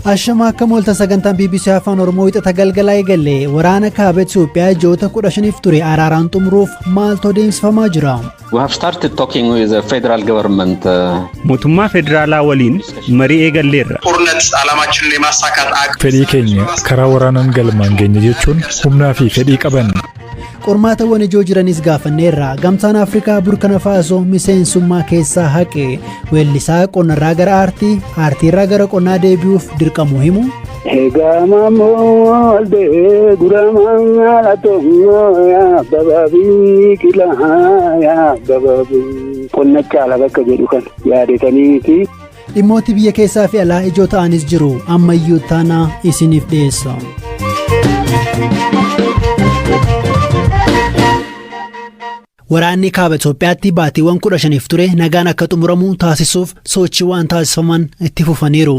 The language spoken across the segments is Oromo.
Ashama, akkam ooltan? Sagantaan BBC Afaan Oromoo Wixata galgalaa eegalle. Waraana kaaba Itoophiyaa ji'oota 15f ture araaraan xumuruuf maaltu adeemsifamaa jira? We have started talking with the federal government. Mootummaa federaalaa waliin marii eegalleerra. ጦርነት ዓላማችንን የማሳካት አቅም Fedhii keenya karaa waraanaan galmaan geenya jechuun humnaa fi fedhii qaban. Qormaatawwan ijoo jiranis gaafanneerra. Gamtaan Afrikaa Burkina Faasoo miseensummaa keessaa haqe. Weellisaa qonnarraa gara aartii, aartiirraa gara qonnaa deebi'uuf dirqamuu himu. Egaa maammoo guramaa laatoo yaa biqilaa yaa qonna caala bakka jedhu kan yaadetanii miti. Dhimmooti biyya keessaa fi alaa ijoo ta'anis jiru, ammayyuu taanaa isiniif dhiyeessa. Waraanni kaaba Itoophiyaatti baatiiwwan 15f ture nagaan akka xumuramu taasisuuf sochiiwwan taasifaman itti fufaniiru.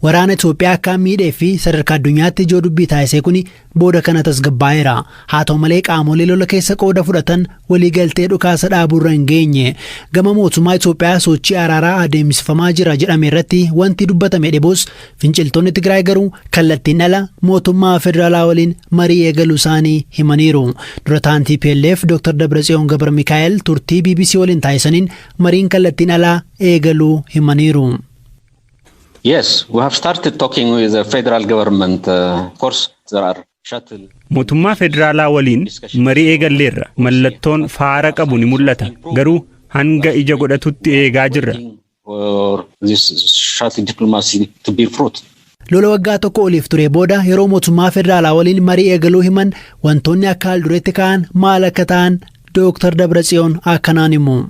Waraana Itoophiyaa akka miidhee fi sadarkaa addunyaatti ijoo dubbii taasisee kuni booda kana tasgabbaa'eera. Haa ta'u malee, qaamolee lola keessa qooda fudhatan waliigaltee dhukaasa dhaabuurra hin geenye. Gama mootummaa Itoophiyaa sochii araaraa adeemsifamaa jira jedhame irratti wanti dubbatame dhibus, finciltoonni Tigraay garuu kallattiin ala mootummaa federaalaa waliin marii eegaluu isaanii himaniiru. Dura ta'an TPLF Dr. Dabratsiyoon Gabra Mikaa'el turtii BBC waliin taasisaniin mariin kallattiin alaa eegaluu himaniiru. Yes, we have started talking with the federal government. Of course, there are shuttle. Mootummaa federaalaa waliin marii eegalleerra. Mallattoon faara qabu ni mul'ata. Garuu hanga ija godhatutti eegaa jirra. For this shuttle diplomacy to bear fruit. Lola waggaa tokko oliif ture booda yeroo mootummaa federaalaa waliin marii eegaluu himan wantoonni akka haal dureetti ka'an maal akka ta'an Dooktar Dabratsiyoon akkanaan himu.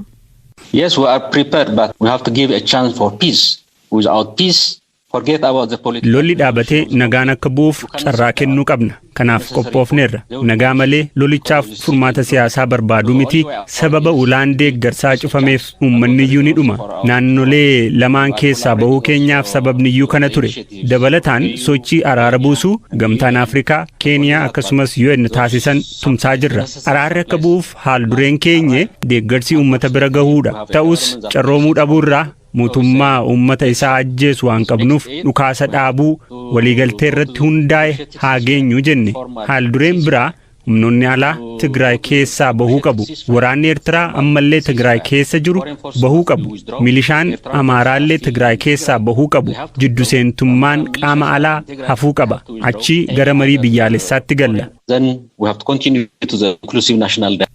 Yes, we are prepared, but we have to give a chance for peace. Without peace, forget about the political. Lolli dhaabatee nagaan akka bu'uuf carraa kennuu qabna. Kanaaf qophoofneerra. Nagaa malee lolichaaf furmaata siyaasaa barbaaduu miti. Sababa ulaan deeggarsaa cufameef uummanni iyyuu ni dhuma. Naannolee lamaan keessaa bahuu keenyaaf sababni iyyuu kana ture. Dabalataan sochii araara buusuu Gamtaan Afrikaa, Keeniyaa akkasumas UN taasisan tumsaa jirra. Araarri akka bu'uuf haal dureen keenye deeggarsi uummata bira gahuudha. Ta'us, carroomuu dhabuurraa mootummaa uummata isaa ajjeesu waan qabnuuf dhukaasa dhaabuu waliigaltee irratti hundaa'e haa geenyu jenne. Haal dureen biraa humnoonni alaa Tigraay keessaa bahuu qabu. Waraanni Eertiraa ammallee Tigraay keessa jiru bahuu qabu. Milishaan Amaaraallee Tigraay keessaa bahuu qabu. Jiddu seentummaan qaama alaa hafuu qaba. Achii gara marii biyyaalessaatti galla. Then we have to continue to the inclusive national dialogue.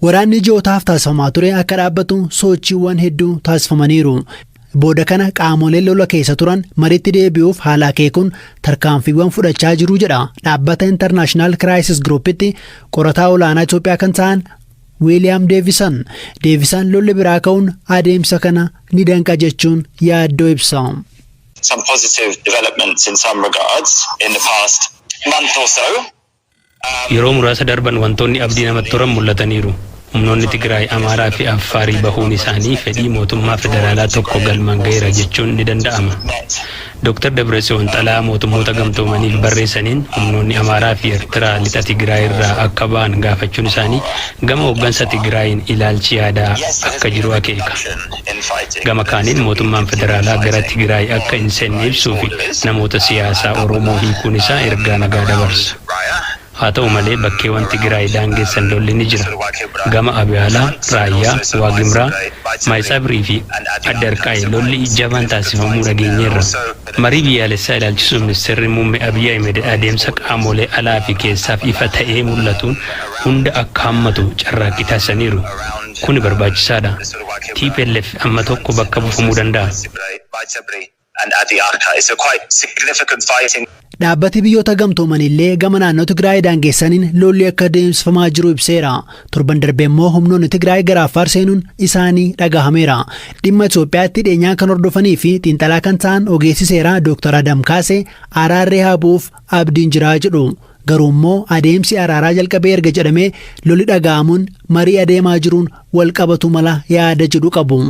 Waraanni ji'ootaaf taasifamaa ture akka dhaabbatu sochiiwwan hedduu taasifamaniiru. Booda kana qaamoleen lola keessa turan mariitti deebi'uuf haala akeekuun tarkaanfiiwwan fudhachaa jiru jedha dhaabbata International Crisis Groupitti qorataa olaanaa Itoophiyaa kan ta'an Wiiliyaam Deevisan. Deevisan lolli biraa ka'uun adeemsa kana ni danqa jechuun yaaddoo ibsa. Some positive developments in some regards in the past month or so. Yeroo muraasa darban wantoonni abdii namatti toran mul'ataniiru. Humnoonni Tigraay, Amaaraa fi Affaarii bahuun isaanii fedhii mootummaa federaalaa tokko galmaan gaheera jechuun ni danda'ama. Dr. Debretsiyoon xalayaa Mootummoota Gamtoomaniif barreessaniin humnoonni Amaaraa fi Eertiraa lixa Tigraay irraa akka ba'an gaafachuun isaanii gama hooggansa Tigraayin ilaalchi yaadaa akka jiru akeeka. Gama kaaniin mootummaan federaalaa gara Tigraay akka hin seenne ibsuu fi namoota siyaasaa Oromoo hiikuun isaa ergaa nagaa dabarsa. Haa ta'u malee, bakkeewwan Tigraay daangessan lolli ni jira. Gama Abiyaalaa, Raayyaa, Waagimraa, Maayitsaabirii fi Addarqaay lolli jabaan taasifamuu dhageenyeerra. Marii biyyaalessaa ilaalchisuun Ministeerri Muummee Abiyyi Ahmed adeemsa qaamolee alaa fi keessaaf ifa ta'ee mul'atuun hunda akka hammatu carraaqqii taasisaniiru. Kuni barbaachisaadha. TPLF amma tokko bakka buufamuu danda'a. And Adi Arkai. So quite significant fighting. Dhaabbati Biyyoota Gamtooman illee gama naannoo Tigraay daangeessaniin lolli akka adeemsifamaa jiru ibseera. Torban darbee immoo humnoonni Tigraay gara Affaar seenuun isaanii dhagahameera. Dhimma Itoophiyaatti dhiyeenyaan kan hordofanii fi xiinxalaa kan ta'an ogeessi seeraa Dr. Adam Kaasee araarri haa bu'uuf abdiin jiraa jedhu. Garuu immoo adeemsi araaraa jalqabee erga jedhamee lolli dhaga'amuun marii adeemaa jiruun wal qabatu mala yaada jedhu qabu.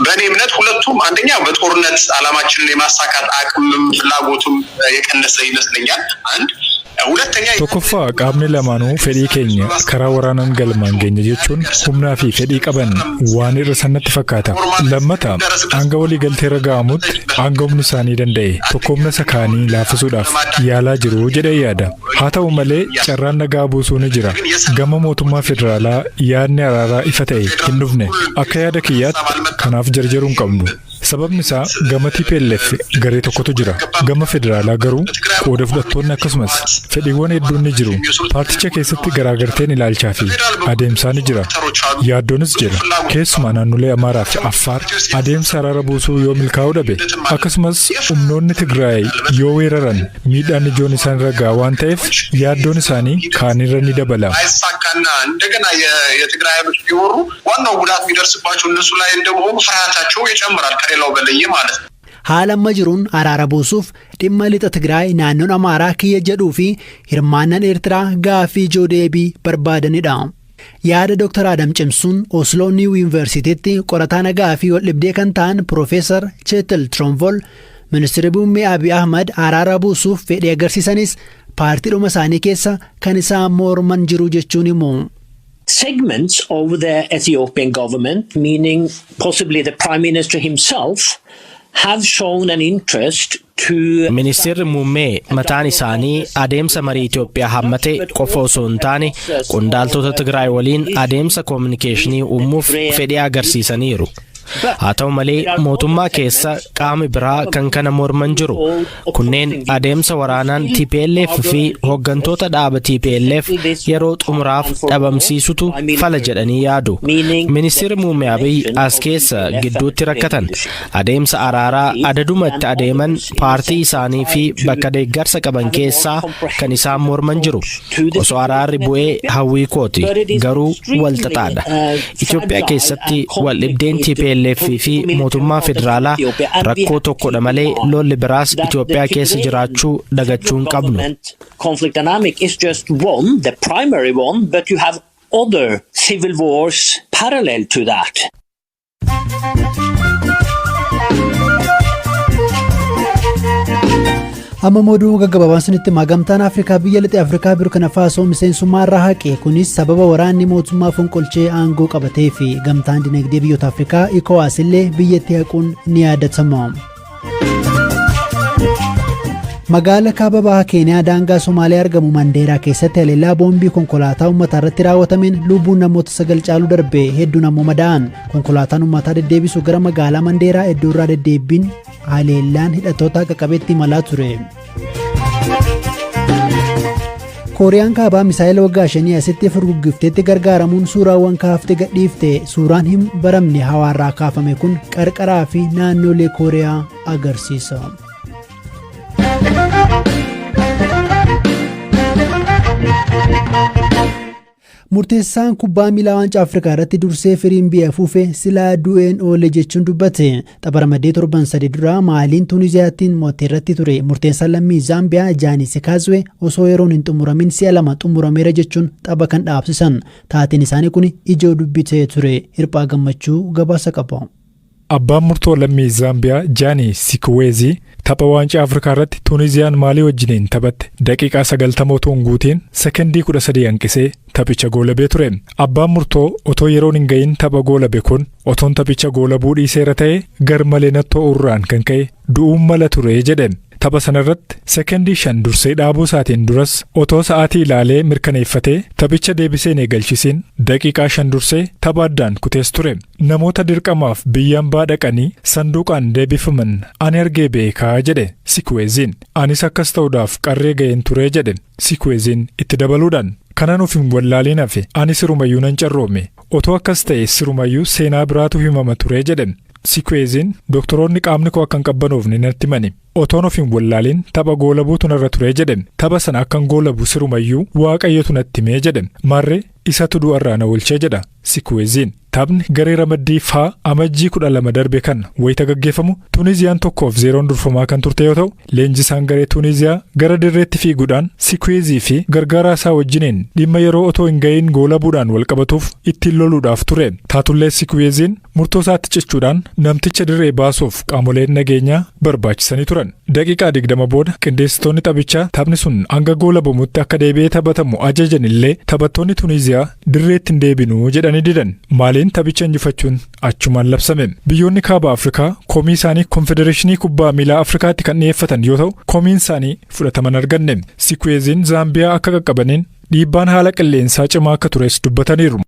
በእኔ እምነት ሁለቱም፣ አንደኛ በጦርነት ዓላማችንን የማሳካት አቅምም ፍላጎቱም የቀነሰ ይመስለኛል። አንድ Tokkoffaa, qaamni lamaanuu fedhii keenya karaa waraanaan galmaan geenya jechuun humnaa fi fedhii qaban waan hir'isan natti fakkaata. Lammata, hanga waliigaltee irra ga'amutti hanga humni isaanii danda'e tokko humna isa kaanii laaffisuudhaaf yaalaa jiru jedhee yaada. Haa ta'u malee, carraan nagaa buusuu ni jira. Gama mootummaa federaalaa yaadni araaraa ifa ta'e hin dhufne. Akka yaada kiyyaatti kanaaf jarjaruu hin qabnu. Sababni isaa gama TPLF garee tokkotu jira. Gama federaalaa garuu qooda fudhattoonni akkasumas fedhiiwwan hedduun ni jiru. Paarticha keessatti garaagarteen ilaalchaa fi adeemsaa ni jira. Yaaddoonis jira. Keessumaa naannolee Amaaraa fi Affaar adeemsa araara buusuu yoo milkaa'uu dhabe, akkasumas humnoonni Tigraay yoo weeraran, miidhaan ijoon isaan irra ga'a waan ta'eef yaaddoon isaanii kaanirra ni dabala. አይሳካና እንደገና የትግራይ ኃይሎች ቢወሩ ዋናው ጉዳት የሚደርስባቸው እነሱ ላይ እንደመሆኑ ፍርሃታቸው ይጨምራል ከሌላው በለየ ማለት ነው። Haala amma jiruun araara buusuuf dhimma lixa Tigraay, naannoon Amaaraa kiyya jedhuu fi hirmaannaan Eertiraa gaaffii ijoo deebii barbaadanidha. Yaada Dr. Adam cimsuun Osloo Niiw Yuunivarsiitiitti qorataa nagaa fi waldhibdee kan ta'an Piroofeesar Cheetil Tronvol, ministeerri muummee Abiy Ahmad araara buusuuf fedhii agarsiisanis paartiidhuma isaanii keessa kan isaan morman jiru jechuun himu. Segments of the Ethiopian government, meaning possibly the prime minister himself, have shown an interest to Ministeerri muummee mataan isaanii adeemsa marii Itoophiyaa hammate qofa osoo hin taane qondaaltota Tigraay waliin adeemsa koominikeeshinii uumuuf fedhii agarsiisaniiru. Haa ta'u malee, mootummaa keessa qaami biraa kan kana morman jiru. Kunneen adeemsa waraanaan TPLF fi hooggantoota dhaaba TPLF yeroo xumuraaf dhabamsiisutu fala jedhanii yaadu. Ministeerri muummee Abiy as keessa gidduutti rakkatan. Adeemsa araaraa adaduma itti adeeman paartii isaanii fi bakka deeggarsa qaban keessaa kan isaan morman jiru. Osoo araarri bu'ee hawwii kooti, garuu wal xaxaadha. Itoophiyaa keessatti wal dhibdeen TPLF fi mootummaa federaalaa rakkoo tokkodha malee lolli biraas Itoophiyaa keessa jiraachuu dagachuu hin qabnu. Conflict dynamic is just one, the primary one, but you have other civil wars parallel to that. Amma oduu gaggabaabaan sunitti himaa. Gamtaan Afrikaa biyya lixa Afrikaa Burkina Faasoo miseensummaa irraa haqe. Kunis sababa waraanni mootummaa fonqolchee aangoo qabatee fi gamtaan dinagdee biyyoota Afrikaa ECOWAS illee biyyatti haquun ni yaadatama. Magaala kaaba bahaa Keeniyaa daangaa Somaaliyaa argamu Mandeeraa keessatti haleellaa boombii konkolaataa uummataa irratti raawwatameen lubbuun namoota sagal caaluu darbe, hedduun ammoo madaa'an. Konkolaataan uummataa deddeebisu gara magaalaa Mandeeraa iddoo irraa deddeebiin haleellaan hidhattoota qaqqabeetti imalaa ture. Kooriyaan Kaabaa misaayila waggaa 5 asitti furguggifteetti gargaaramuun suuraawwan kaaftee gadhiifte. Suuraan hin baramne hawaarraa kaafame kun qarqaraa fi naannolee Kooriyaa agarsiisa. Murteessaan kubbaa miilaa waancaa Afrikaa irratti dursee firiin biyya afuufe silaa du'een oole jechuun dubbate. Tapha ramaddee torban 3 dura Maaliin Tuuniziyaattiin mo'attee irratti ture. Murteessaan lammii Zaambiyaa Jaanis Kaazwee osoo yeroon hin xumuramin si'a lama xumurameera jechuun tapha kan dhaabsisan. Taateen isaanii kun ijoo dubbii ta'ee ture. Hirphaa Gammachuu gabaasa qaba. Abbaan murtoo lammii Zaambiyaa Jaanii Sikweezii tapha waancaa Afrikaa irratti Tuuniziyaan Maalii wajjiniin taphatte daqiiqaa 90 otoo hin guutiin sekondii 13 hanqisee taphicha goolabee ture. Abbaan murtoo otoo yeroon hin gahin tapha goolabe kun otoon taphicha goolabuu dhiiseera ta'e gar malee nattoo urraan kan ka'e du'uun mala ture jedhe. Tapha sanarratti sekondii 5 dursee dhaabuu isaatiin duras otoo sa'aatii ilaalee mirkaneeffatee taphicha deebisee hin eegalchisiin daqiiqaa 5 dursee tapha addaan kutees ture. Namoota dirqamaaf biyya hambaa dhaqanii sanduuqaan deebifaman ani argee beekaa jedhe Sikweeziin. Anis akkas ta'uudhaaf qarree ga'een ture jedhe Sikweeziin itti dabaluudhaan. Kanan of hin wallaaliin hafe, ani sirumayyuu nan carroome. Otoo akkas ta'e sirumayyuu seenaa biraatu himama ture jedhe. Sikweeziin doktoroonni qaamni koo akka hin qabbanoofne natti himani. Otoon of hin wallaaliin tapha goolabuutu narra ture jedhe. Tapha sana akkan goolabu sirumayyuu Waaqayyotu natti himee jedhe. Marree isatu du'arraa na oolchee jedha Sikweeziin. Taphni garee ramaddii faa Amajjii 12 darbe kan wayita gaggeeffamu Tuuniziyaan 1-0n durfamaa kan turte yoo ta'u, leenjisaan garee Tuuniziyaa gara dirreetti fiiguudhaan Sikweezii fi gargaaraa isaa wajjiniin dhimma yeroo otoo hin ga'iin goolabuudhaan walqabatuuf ittiin loluudhaaf ture. Taatullee Sikweeziin murtoo isaatti cichuudhaan namticha dirree baasuuf qaamoleen nageenyaa barbaachisanii turan. Daqiiqaa 20 booda qindeessitoonni taphichaa taphni sun hanga goolabamutti akka deebi'ee taphatamu ajajan illee, taphattoonni Tuuniziyaa dirreetti hin deebinuu jedhanii didan. Maaliin taphicha injifachuun achumaan labsame. Biyyoonni kaaba Afrikaa komii isaanii Konfedereeshinii Kubbaa Miilaa Afrikaatti kan dhiyeeffatan yoo ta'u, komiin isaanii fudhataman arganne. Sikweeziin Zaambiyaa akka qaqqabaniin dhiibbaan haala qilleensaa cimaa akka tures dubbataniiru.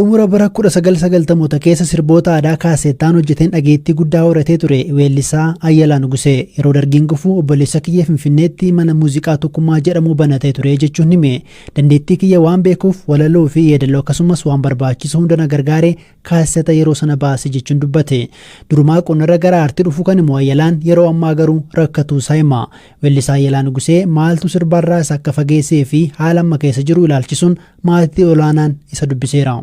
Xumura bara 1990moota keessa sirboota aadaa kaaseettaan hojjeteen dhageettii guddaa horatee ture weellisaa Ayyalaa Nugusee. Yeroo Dargiin kufu obboleessa kiyya Finfinneetti mana muuziqaa Tokkummaa jedhamu banatee ture jechuun hime. Dandeettii kiyya waan beekuuf walaloo fi yeedaloo akkasumas waan barbaachisu hunda na gargaare kaaseta yeroo sana baase jechuun dubbate. Durumaa qonnarra gara aartii dhufuu kan himu Ayyalaan, yeroo ammaa garuu rakkatuu isaa hima. Weellisaa Ayyalaa Nugusee maaltu sirbarraa isa akka fageessee fi haala amma keessa jiru ilaalchisuun Maatii Olaanaan isa dubbiseera.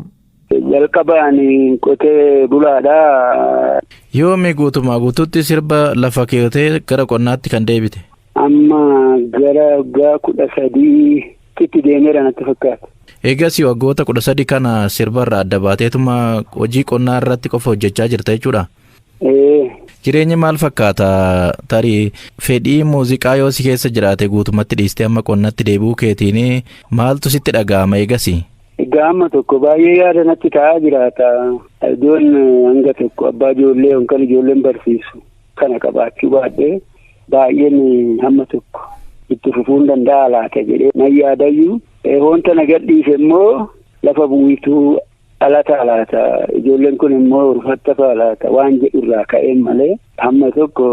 Jalqabaan qotee bulaadha. Yoomi guutumaa guutuutti sirba lafa keewwatee gara qonnaatti kan deebite? Amma gara waggaa 13tti deemeera natti fakkaata. Eegas waggoota 13 kana sirbarraa adda baateetuma hojii qonnaa irratti qofa hojjechaa jirta jechuudha? Ee. Jireenyi maal fakkaata? Tarii fedhii muuziqaa yoo si keessa jiraate guutumatti dhiistee amma qonnatti deebi'uu keetiin maaltu sitti dhaga'ama eegasi? Egaa amma tokko baay'ee yaada natti ta'aa jiraata. Iddoon hanga tokko abbaa ijoollee yookaan ijoolleen barsiisu kana qabaachuu baadhee baay'een hamma tokko itti fufuun danda'a laata jedhee nan yaadayyuu. Wanta na gadhiise immoo lafa bu'iituu dhalata laata, ijoolleen kun immoo rufatta laata waan jedhu irraa ka'een malee, hamma tokko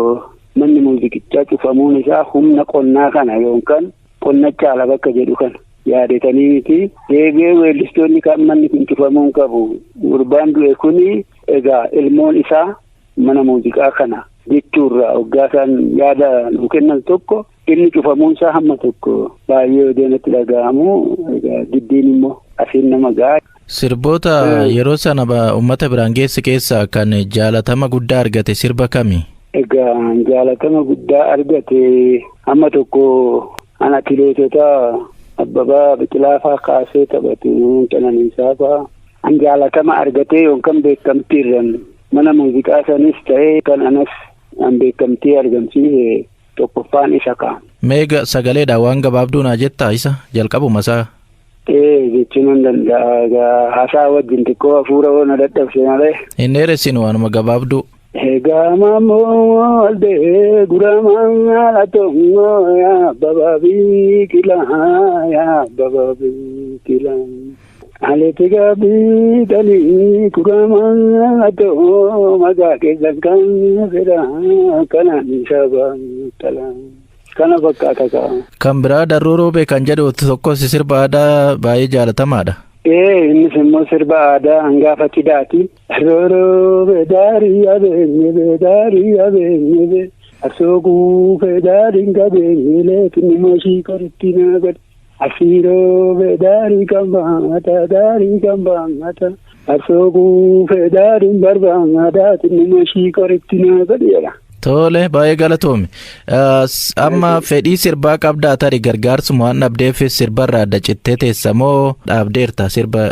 manni muuziqichaa cufamuun isaa humna qonnaa kana yookaan qonna caala bakka jedhu kana yaadetanii miti. Deebi'ee weellistoonni kaan manni kun cufamuun qabu. Gurbaan du'e kuni egaa ilmoon isaa mana muuziqaa kana jechuurraa waggaa isaan yaada nuu kennan tokko inni cufamuun isaa hamma tokko baay'ee odoo natti dhaga'amu, egaa giddiin immoo asiin nama ga'a. Sirboota yeroo sana uummata biraan geesse keessaa kan jaalatama guddaa argate sirba kami? Egaa jaalatama guddaa argate hamma tokko an atileetota Abbabaa Biqilaa fa'aa kaasee taphatu, Qananiisaa fa'aa. An jaalatama argatee yookaan beekamtii irraan mana muuziqaa sanis ta'ee kan anas an beekamtii argamsiise tokkoffaan isa ka'a. Meega sagaleedhaan waan gabaabduu naa jettaa isa jalqabuma isaa? Ee, jechuun nan danda'a. Egaa haasaa wajjin xiqqoo hafuura hoo na dadhabse malee. Hin dheeressinu, waanuma gabaabduu. Egaa maammoo aldee guramaa laatoo yaa abbabaa biqilaa, yaa abbabaa biqilaa. Aleeti gaabii galii kuramaa laatoo maqaa keessan kan fedhaa kanaan saba talaa. Kana fakkaata ka'a. Kan biraa Darruu Roobee kan jedhu tokkos sirba aadaa baay'ee jaalatamaadha. Ee, innis immoo sirba aadaa hangafa cidhaati. Roobee daarii abeenye daarii abeenye arsoo guufee daariin qabeenye leetinni mooshii koritti naa godhe. Asii roobee daarii kan baangata daarii kan baangata arsoo guufee daariin barbaangata tinni mooshii koritti naa godhe jedha. Tole, baay'ee galatoomi. Amma fedhii sirbaa qabdaa, tarii gargaarsuma waan dhabdeef sirbarraa adda cittee teessa moo dhaabdeerta sirba?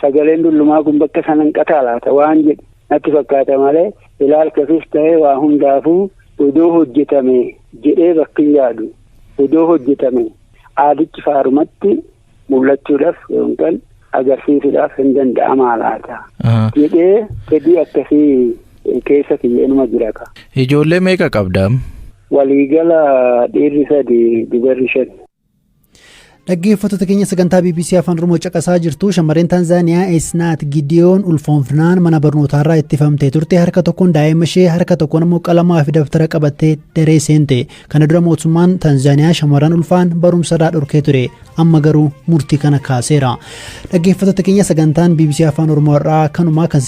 Sagaleen dullumaa kun bakka sanan qataa laata waan jedhu natti fakkaata malee, ilaalchafis ta'ee waa hundaafuu odoo hojjetame jedhee bakki hin yaadu, odoo hojjetame aadichi faarumatti mul'achuudhaaf yookaan agarsiisuudhaaf hin danda'amaa laata jedhee fedhii akkasii keessa kiyyeenuma jira ka. Ijoollee meeqa qabda? Waliigala dhiirri sadi, dubarri shan. Dhaggeeffattoota keenya, sagantaa BBC Afaan Oromoo caqasaa jirtu. Shamarreen Taanzaaniyaa Esnaat Gidiyoon ulfoomfinaan mana barnootaarraa ittifamtee turte harka tokkoon daa'ima ishee, harka tokkoon immoo qalamaa fi dabtara qabattee daree seente. Kana dura mootummaan Taanzaaniyaa shamarran ulfaan barumsarraa dhorkee ture. Amma garuu murtii kana kaaseera. Dhaggeeffattoota keenya, sagantaan BBC Afaan Oromoo irraa kanumaa kan